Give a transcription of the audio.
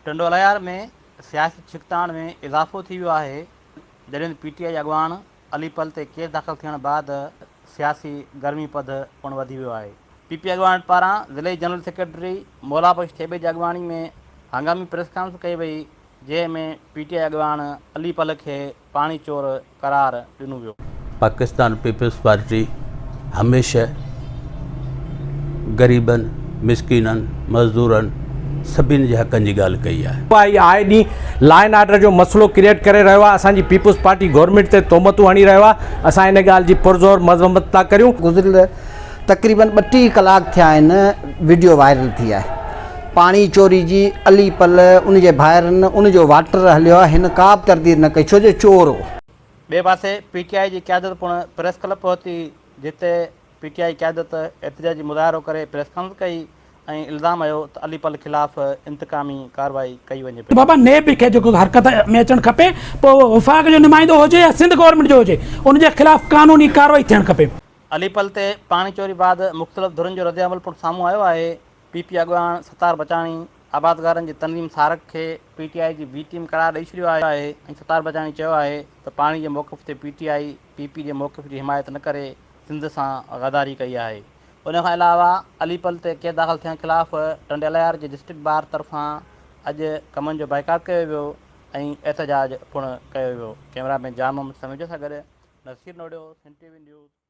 ٽنڊو الهيار ۾ سياسي ڇڪتاڻ ۾ اضافو ٿي ويو آهي، جڏهن ته پي ٽي آء اڳواڻ علي پلهه تي ڪيس داخل ٿيڻ بعد سياسي گرمي پد پڻ وڌي ويو آهي. پي پي اڳواڻن پاران ضلعي جنرل سيڪريٽري مولا بخش ٿيٻي جي اڳواڻي ۾ هنگامي پريس ڪانفرنس ڪئي وئي، جنهن ۾ پي ٽي آء اڳواڻ علي پلهه کي پاڻي چور قرار ڏنو ويو. پاڪستان پيپلز پارٽي هميشه غريبن، مسڪينن، مزدورن سڀني جي حقن جي ڳالهه ڪئي آهي. هي آئي ڏينهن لا اينڊ آرڊر جو مسئلو ڪريئيٽ ڪري رهيو آهي، اسان جي پيپلز پارٽي گورنمينٽ تي تهمتون هڻي رهيو آهي، اسان ان ڳالهه جي پرزور مذمت ٿا ڪريون. گذريل تقريبن 32 ڪلاڪ ٿيا آهن وڊيو وائرل ٿي آهي پاڻي چوري جي علي پل ان جي ڀائرن ان جو واٽر هليو آهي هن ڪا به ترديد نه ڪئي ڇو جو چور هو. ٻئي پاسي پي ٽي آء جي قيادت پڻ پريس ڪلب پهتي جتي پي ٽي آء قيادت احتجاجي مظاهرو ڪري پريس ڪانفرنس ڪئي ۽ الزام هنيو ته علي پلهه خلاف انتقامي ڪارروائي ڪئي وڃي پئي. بابا نيب کي جيڪو حرڪت ۾ اچڻ کپي پوء وفاق جو نمائندو هجي يا سنڌ گورنمينٽ جو هجي ان جي خلاف قانوني ڪارروائي ٿيڻ کپي. علي پلهه تي پاڻي چوري بعد مختلف ڌرين جو ردعمل پڻ سامهون آيو آهي، پي پي اڳواڻ ستار بچاڻي آبادگارن جي تنظيم سارڪ کي پي ٽي آء جي بي ٽيم قرار ڏئي ڇڏيو آهي ۽ ستار بچاڻي چيو آهي ته پاڻي جي موقف تي پي ٽي آء پي پي جي موقف جي حمايت نه ڪري سنڌ سان غداري ڪئي آهي. ان کان علاوه علي پلهه تي ڪيس داخل ٿيڻ خلاف ٽنڊي الهيار جي ڊسٽرڪٽ بار طرفان اڄ ڪمن جو بائيڪاٽ ڪيو ويو ۽ احتجاج پڻ ڪيو ويو. ڪئميرا مين جان محمد سميجو سان گڏ Naseer Norio, Sindh T V news.